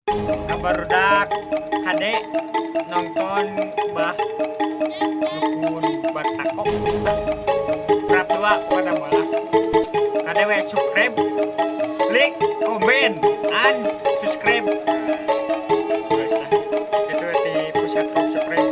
Barudak, kade nonton Bah Dukun Batako part 2 pada malah. Kade we subscribe, like, comment, and subscribe. Guys, lah. Itu di pusat subscribe.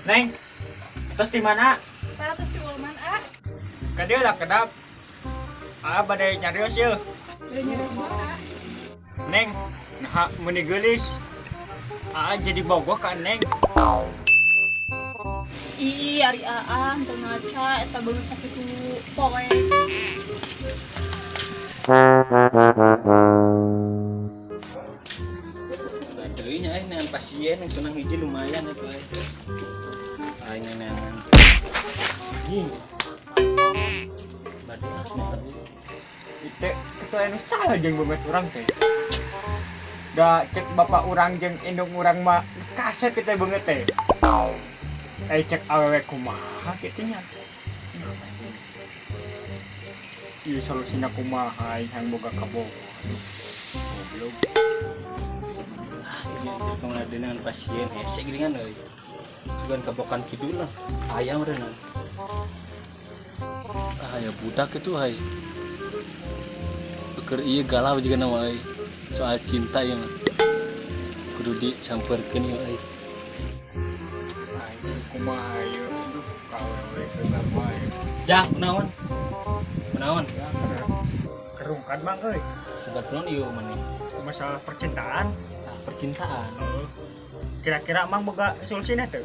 Neng, terus di mana? Tah, di Ulman, ah. Kadieu lah, kedap. Ah, bade nyarios yeuh. Bade nyarios ah. Neng, nah meuni geulis. Ah, jadi bogoh ka Neng. Ih, ari aa teu ngaca eta beungeut sakitu poe. Deui nya eh, neangan pasien yang sunang hiji lumayan itu eh. Aing neangan. Anjing, Bade langsung euy. itu itu anu salah jeung beungeut urang teh. Da cek bapak urang jeung indung urang mah geus kasep kita beungeut teh. Eh, cek awewe kumaha kitu nya. Ieu solusina kumaha aing hayang boga kabogoh. Aduh, goblok. Ini tong dengan pasien hese geuningan euy. Sugan kabokan kidul lah. Aya meureunna. Ah ya, budak itu hai. Keur ieu galau juga nama euy. Soal cinta ieu mah. Kudu disampeurkeun ieu euy. Aing kumaha ieu? Aduh, ka awewe heula wae. Ja, kunaon? Kunaon? Ya, kerungkan Bang euy. Sugan kunaon ieu maneh? Masalah percintaan. Ah, percintaan. Heeh. Kira-kira Mang boga solusina teu?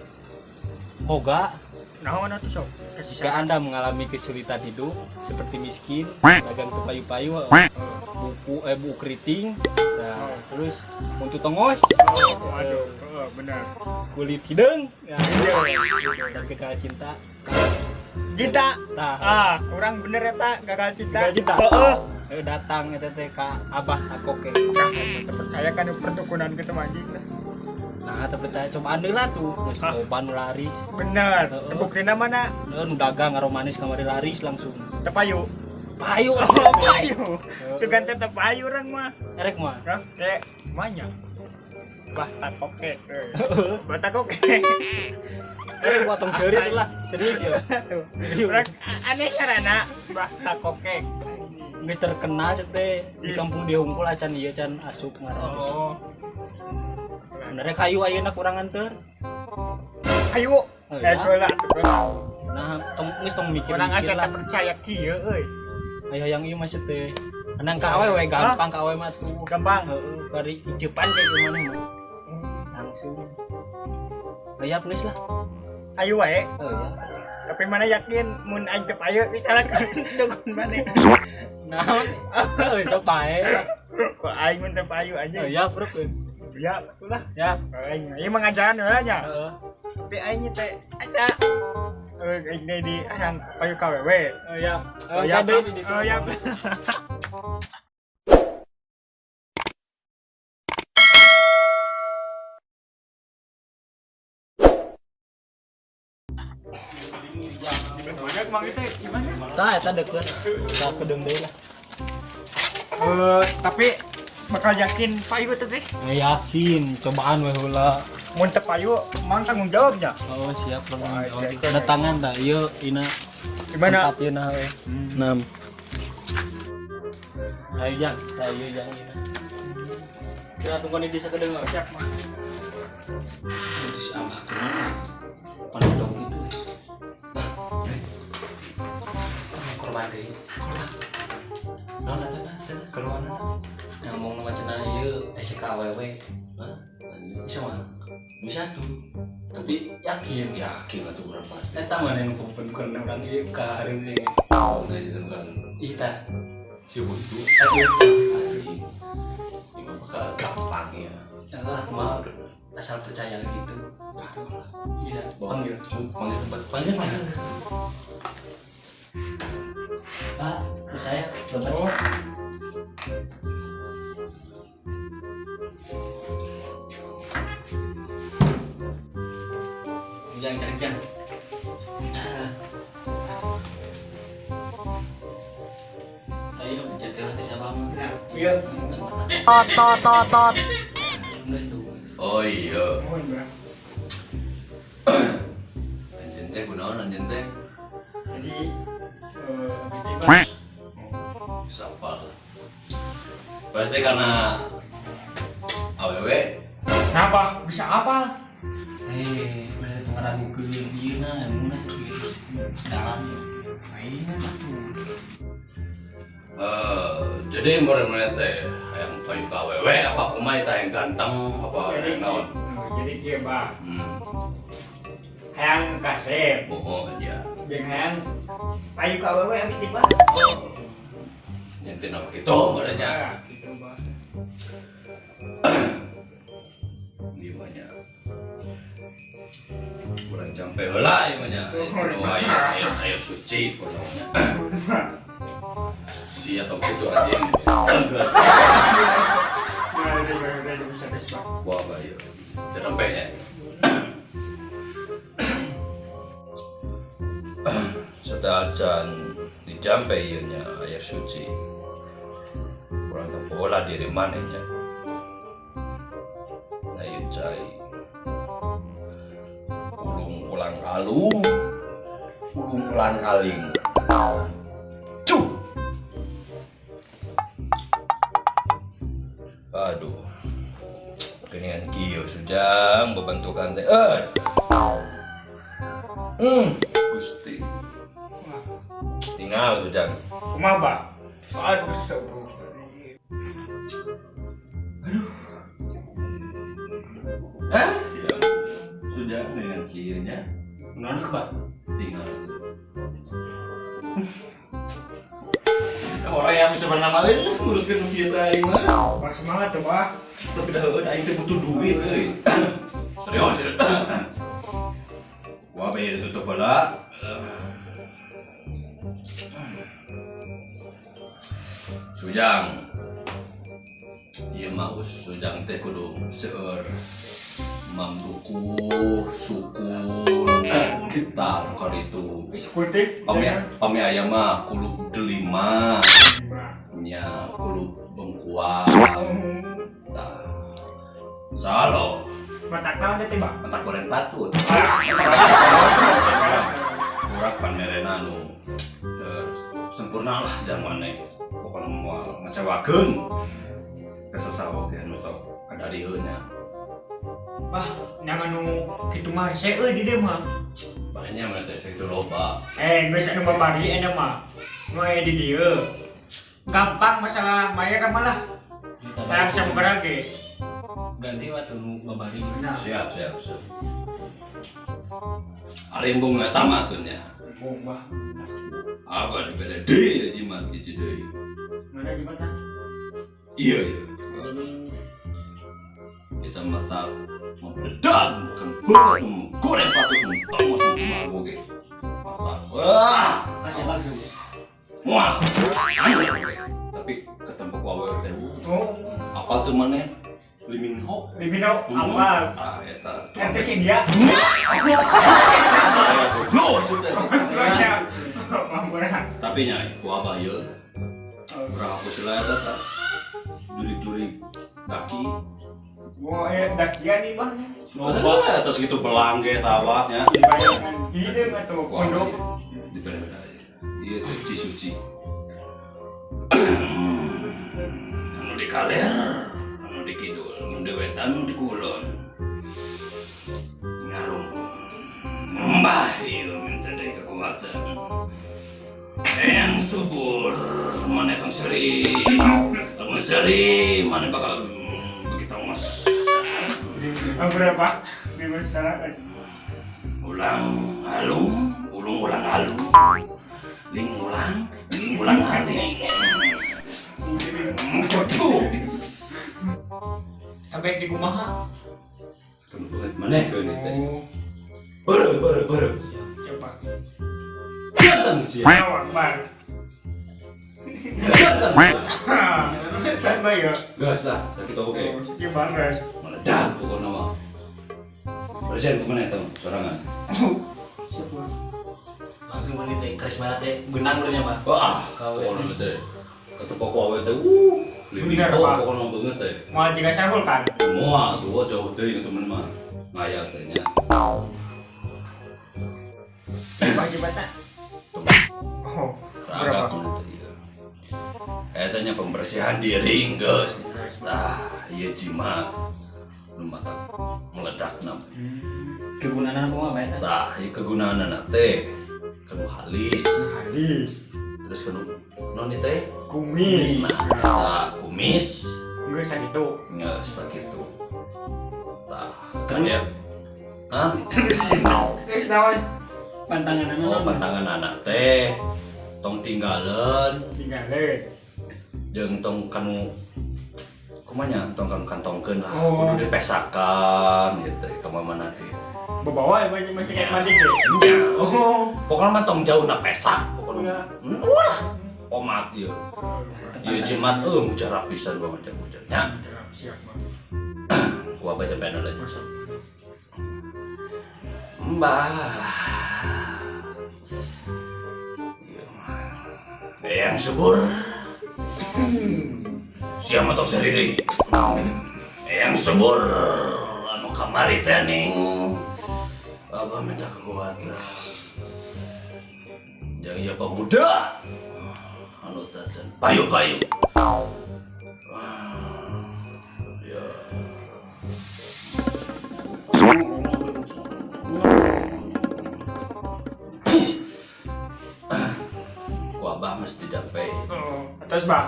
Boga. Naon atuh, sok? Kasih Jika saran. Anda mengalami kesulitan hidup seperti miskin, dagang teu payu-payu, buku eh buku keriting, nah, terus untuk tongos, Oh, aduh, heeh, benar. Kulit hideung, ya, dan gagal cinta. Cinta. Tah, Ah, urang bener eta gagal cinta. Gagal cinta. Heeh. Eh, datang eta teh ka Abah Takoke. Nah, teu percaya kan perdukunan kitu mah, anjing. Nah, teu percaya cobaan deui lah tuh, geus Ah. loba nu laris. Bener. Heeh. Buktina mana? Heeh, nu dagang aromanis kamari laris langsung. Teu payu. Payu. Oh, payu. Sugan teh teu payu urang mah. Erek mah. Hah? Kayak manya. Bah Takoke. Bah Takoke. Eh, gua tong seuri tuh lah. Serius ya. Urang aneh karena Bah Takoke. Geus terkenal sih teh di kampung dia hungkul acan ieu can asup ngaran. Oh. Bener kayu ayeuna kurang anter. Ayo. Oh, Eh, ya. geula, geula. Nah, tong geus tong mikir. Urang asa Mikir lah. teu percaya kieu euy. Ayo yang ieu mah sih teh. Menang ka awewe gampang, ka awewe mah tuh. Gampang. Heeh, bari icepan kayak gimana mah. Langsung. Layap geus lah. Ayo wae. Oh ya. Tapi mana yakin mun aing teu payu misalnya dukun mana? Naon? Heuh, sok pae. Kok aing mun teu payu aja. Oh ya, bro. Ya, betul lah. Ya. Aing ieu mah ngajaran heula nya. Heeh. Tapi aing teh asa eh aing teh di hayang payu ka awewe. Oh ya. Oh Oh ya, ya, di ditu. Oh ya. Banyak mang itu gimana? Tah, eta deket. Tah, kedeung deui lah. Eh, tapi bakal yakin payu teh teh. Ya, yakin, cobaan we heula. Mun teu payu, mang tanggung jawabnya. Oh, siap lah. Wah, Tanggung jawab. cek. Datangan dah, ieu ina Gimana? tempat ieu nah we. Enam. Ayo jang, ayo jang. Kita tunggu di desa kedengar. Siap mah. Itu si Abah kemana? Pandang gitu. Bah, eh. Korban deui. Korban. Naon eta na? Eta keluarna. Yang ngomong nama cenah ieu SK awewe. Hah? Bisa mah? Bisa tuh. Tapi yakin. Yakin lah tuh orang pasti. Eta mana nu bukan orang ieu ka hareup teh. Oh, nggak jadi kan. Ih tah. Si buntu. Aduh. Asli. Ini mah bakal gampang ya. Ya lah, mah asal percaya gitu. Bisa panggil. Panggil tempat. Panggil panggil. Pak, saya Bapak. Oh, Jangan jangan jangan. Ayo dong jaga hati siapa mah. Iya. Tot tot tot tot. Oh iya. Mohon bah. Anjeun teh kunaon anjeun teh? Jadi abdi bah. Sampah. Pasti karena awewe. Kenapa? Bisa apa? Eh, mana ngeragukeun ieu na ilmuna kieu dalam. Ayeuna atuh. Eh, jadi murid-murid teh hayang payu ka awewe apa kumaha eta yang ganteng apa Jadi yang naon? Oh, jadi kieu bah. Hayang kasep, Bohong aja. jeung hayang payu ka awewe abdi teh bah. Oh. Nyentin apa gitu merenya. Nah, gitu bah. Di mana? Kurang jampe heula ieu mah nya. Oh, ayo ayo ayo suci pokoknya. Si atau gitu aja yang enggak. Nah, udah bisa tes bah. Wah, bah ieu. Jampe nya. Setelah dijampe ieu nya air suci. Kurang tahu pola diri mana nya. Nah, ieu cai. Ulung ulang alung. Ulung ulang aling. Cuh. Aduh. Geningan kieu sujang bebentukan teh. Eh. Gusti. Tinggal sujang. Kumaha bah? Aduh, astagfirullah. Eh? Ya. Sujang dengan kieu nya Naon Pak? tinggal. Orang yang bisa bernama ini nguruskeun kieu teh aing mah. Bah semangat tuh bah. Tapi dah heueuh aing teh butuh duit euy. Serius. Serius. Wah, bayar tutup bola. Sujang. Ieu mah us Sujang teh kudu seueur mamduku sukun kita kali itu. Seperti Pami pami aya mah kulub delima Bah. nya kulub bengkuang. Tah. Salo, Matak naon teh bah? matak goreng patut. Kurang pamerena nu sempurna lah jangan maneh. Pokoknya moal ngecewakeun. Kesesal oge anu sok kadarieun nya. Bah, nang anu kitu mah hese euy di dieu mah. Banyak mah teh sakitu loba. Eh, geus anu babari eta mah. Nu aya di dieu. Gampang masalah mayar mah lah. Nah, sabaraha ge. Ganti waktu nu babari. Nah, Siap, siap, siap. Arimbung eta mah tuh nya. oh, bah. Apa dibere deui ya jimat hiji deui. Mana gimana? Iya, iya. Kita mata meledak bukan banget goreng patut awas mau oke. Mata. Wah, Kasih langsung. mual. Anjir. Tapi ketemu ku awewe teh. Oh, Apa tuh mana? Liminho. Libino apa? Ah, eta. Ente sih dia. Goblok sudah. Banyak. Pampuran. Tapi nya ku abah ieu. Urang aku sila eta tah. Jurik-jurik daki. Mau dakian nih bang. Loba atas gitu belang ge tawahnya. Dibayangan hideung atau pondok. Dibere iya teh Cisuci. Kaler anu di kidul, nu di wetan, nu di kulon. Ngarumpun. Mbah ieu minta deui kekuatan. Eyang subur, maneh tong seuri. Lamun seuri, maneh bakal begitu ngos. Ah, berapa? Lima salah. Ulang alung, ulung ulang alung. Ling ulang, ling ulang aling. Tuh. Sampai di kumaha? Kamu banget maneh ke ini teh. Oh, Beureum, beureum, beureum. coba. Ganteng sih. Awak, Bang. Ganteng. Tambah ya. Gas lah, sakit oke. Oh, iya banget. Meledak pokoknya mah. Presiden kemana itu sorangan? Siapa? Langsung mana teh karisma teh benang udah Pak. Wah, Kawe. pokoknya teh. Kata pokok awe teh, Bener, oh, Pak. pokoknya banget teh. Mau jika sampul kan? Semua tuh jauh deh temen mah. Ngayal tehnya. Bagi bata. Oh, berapa? Katanya pembersihan diri geus. Nah, ieu jimat. Nu mata meledak na. Kegunaan aku mah eta. Tah, ieu kegunaanna teh kanu halis. Halis. Terus kanu non teh? Kumis. Nah, tah kumis Enggak sakitu. geus sakitu. Tah, kan ya. Hah? Terus terus naon? Pantangan Oh, pantangan anak teh tong tinggalan Tinggalin. jeung tong kanu kumanya tong kanu kantongkeun lah Oh. kudu dipesakan gitu ka mana teh. Bawa emang masih kayak mandi deh. Nya. Oh. Pokoknya mah tong jauh na pesak pokoknya. Iya. Ulah. Omat ieu. Ieu jimat eueuh mujarab pisan banget mujarab. Nya, Siap, Bang. ku apa jampean aja. Masuk. Mbah. Yang subur. Siapa tong seuri deui? Yang subur anu kamari teh nih. Abah minta kekuatan. Jangan ya pemuda. Anu tacan payu-payu. Ya. Ku abah mesti dijampe. Oh, atas, Bang.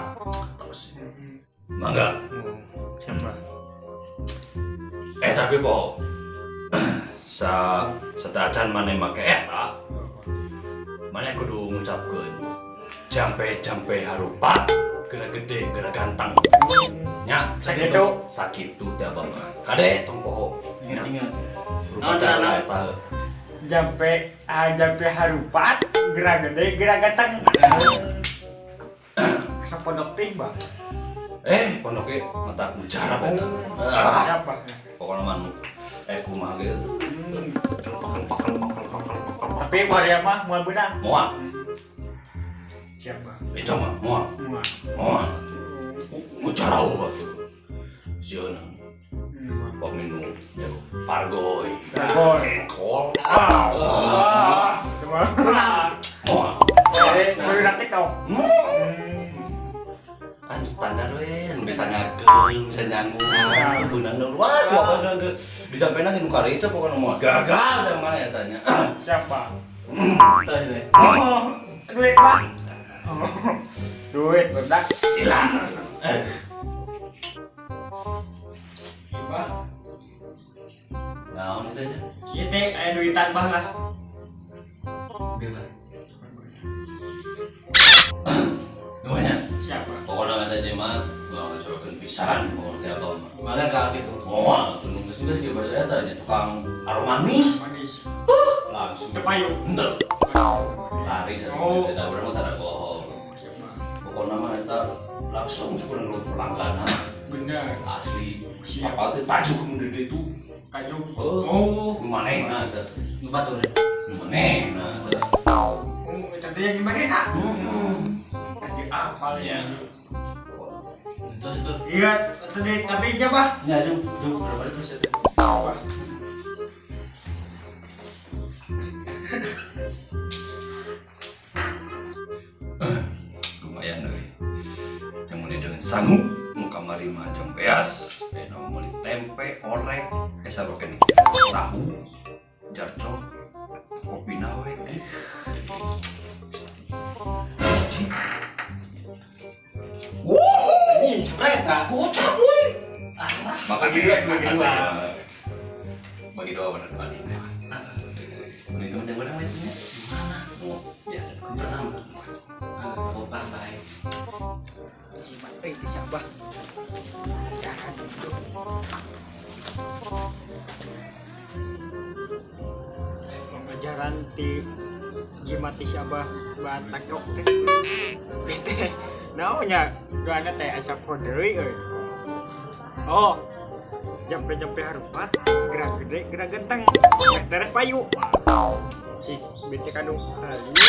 Terus. Mangga. Siapa? Eh tapi po sa sateuacan maneh make eta maneh kudu ngucapkeun jampe-jampe harupat geura gede geura ganteng nya. Sakitu. Sakitu teh abah mah kade tong poho nya. Ingat-ingat. Rupa Naon cara carana? eta. Jampe ah, jampe harupat, geura gede, geura ganteng. Asa pondok teh, Bang. Eh, pondok ge mata mujarab eta ah. Siapa? Pokoknya mah nu eh kumaha ge. Tapi waria mah moal beunang. Moal. Siapa? Bencong mah moal. Moal. Moal mujarab atuh sieun paminu jago pargoy. Pargoy. Engkol. Ah. Ah. Cuma. Moal. Eh, baru TikTok. Kan standar we nu bisa nyakeun bisa nyanggung beunang dong wah ku apa dong geus disampaikan nu kari itu pokoknya mau gagal yang mana ya tanya. Siapa? Tah we. Oh, duit, Pak. Oh, duit, bedak. Hilang eh. Coba. Naon teh? Ieu teh aya duitan bah lah. Bebas. Namanya Siapa? Pokoknya kata jimat gua ngecewakeun pisan pokoknya teh abah mah. Mangga ka gitu. Moal tuh geus geus ge bahasa eta nya tukang aromanis. Manis. Langsung. Teu payu. Henteu. Lari satu Oh. teh da urang mah tara bohong. Siapa? Pokoknya mah eta langsung cukup ngeluh pelangganan. Bener. Asli. Siap. Apa teh tajuk kemudian dia itu. Kaju. Oh. Oh. Nu manehna eta. Nu batur. Nu manehna eta. Oh, eta teh yang gimana kak? Tadi apa Ya. ya? Terus itu. Iya, tadi tapi coba. Ya, jung, jung berapa terus ya? Apa? Lumayan euy. Yang mulai dengan sangu nu kamari. Kamari mah jam beas, ayeuna meuli tempe, orek, sarua keneh. Tahu, jarcok, kopi nawe. Eh. Ini sebenarnya Gocap woi. Maka Bagi dua, bagi dua. Bagi dua bener tadi. Ini teman yang mana itu? Mana? Oh, biasa. Pertama. Coba baik. Jimat euy di si Abah. Jangan gitu. Pengajaran ti jimat ti si Abah bahan takok teh. Teh naonnya doana teh asa deui euy. Oh, jampe-jampe harupat, gerak gede, gerak genteng, tereh payu. Cik, bete kanu halus,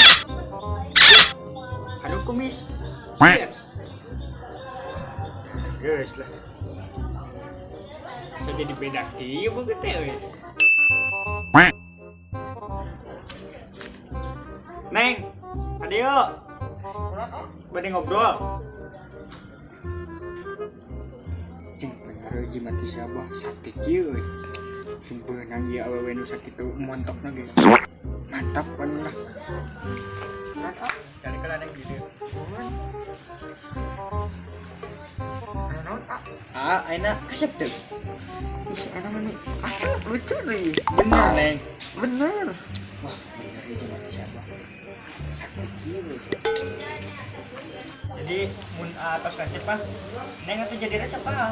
kanu kumis. Siap. Geus lah. Asa jadi beda kieu begitu teh euy. Neng, adio. Bade ngobrol. Cing bener jimat ti si Abah sakti kieu euy. Sing beunang ieu awewe nu sakitu montokna ge. Mantap kan lah. Cari ke ladang gitu. Ah, ayeuna kasep teu? Ih, enak nih. Asal lucu nih. Bener, Neng. Bener. Wah, bener ya jimat ti si Abah. Sakti kieu euy. Jadi mun atas kasep mah Neng atuh jadi resep ah.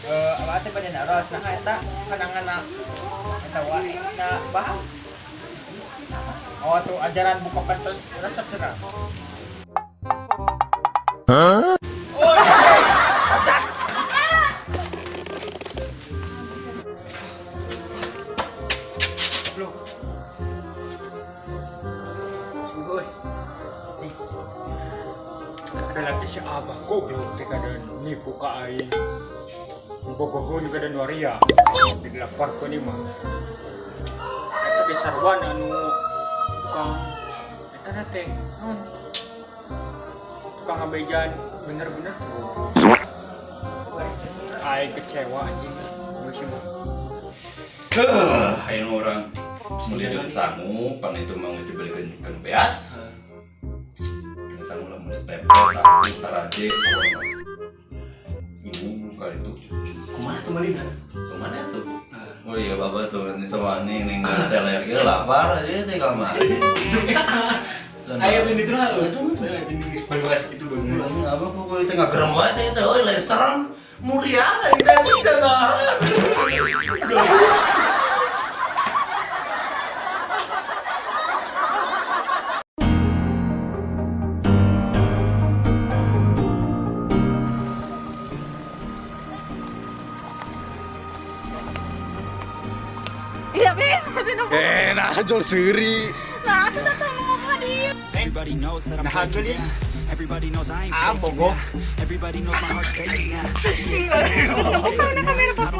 Eh, apa teh pada naros nah eta kenangan eta wae na bah. Oh, tuh ajaran buka pentos resep cenah. Huh? Oh, Sak. Belum. Sungguh. Ih. Relatif si Abah goblok teh kadan nipu ka aing. Bogohun kadan waria. Dilaporkeun ieu mah. Eta ge sarwan anu tukang eta na teh naon? Tukang ngabejan bener-bener tuh. Aing kecewa anjing. Geus mah. Heuh, ayeuna urang meuli deui sangu, pan itu mah geus dibelikeun ke beas. Dengan sangu lah meuli tempe, tahu, taraje, ibu kali itu. Kumaha tuh meulina? Kemana tuh? Oh iya bapak tuh nanti sama nih ning teler ge lapar aja teh kamari. Ayo ini tuh lah. Itu ini itu bener. Apa kok itu nggak gerem wae teh teh euy lain serem muriang aing teh cenah. Iya, bis. Eh, nah jol seuri. Nah, aku datang ngomong ke dia. Everybody knows that I'm Nah, breaking gelis. down. Everybody knows I ain't Ah, faking bogoh. now. Everybody knows my heart's faking now. Kamera pas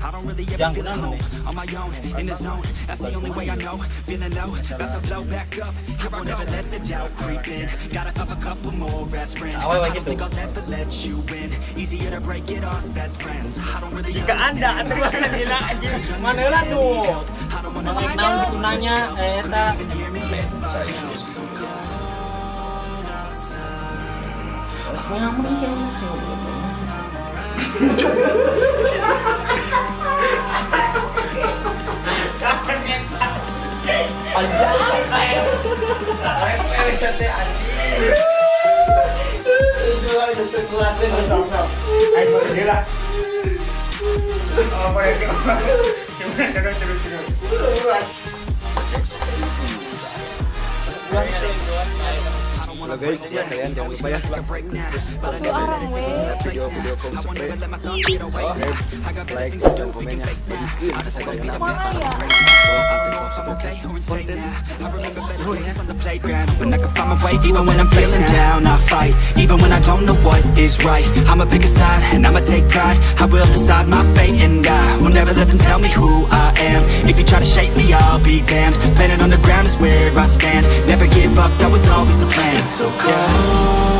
I don't really ever feel at home. On my own, in the zone. That's the only way I know. Feeling low, about to blow back up. Here I won't ever let the doubt creep in. Gotta pop a couple more aspirin. Awewe I don't gitu. think I'll ever let you in. Easier to break it off best friends. I don't really Ke anda atuh mana dina anjing. Mana lah tuh? I don't wanna Mana naon gitu nanya eta. even hear me if I yell. So cold outside. Harus nyaman kan sih ngobrol. Ayo baru dia lah. Oh, boleh terus terus terus terus. Halo guys, buat kalian jangan lupa ya terus video-video kaum subscribe, subscribe, like, dan komennya. Bagikan sadayana konten konten nuhun ya. On the playground, hoping I can find my way. Even when I'm feeling down, I fight. Even when I don't know what is right, I'ma pick a side and I'ma take pride. I will decide my fate and I will never let them tell me who I am. If you try to shape me, I'll be damned. Planet on the ground is where I stand. Never give up, that was always the plan. It's so cold.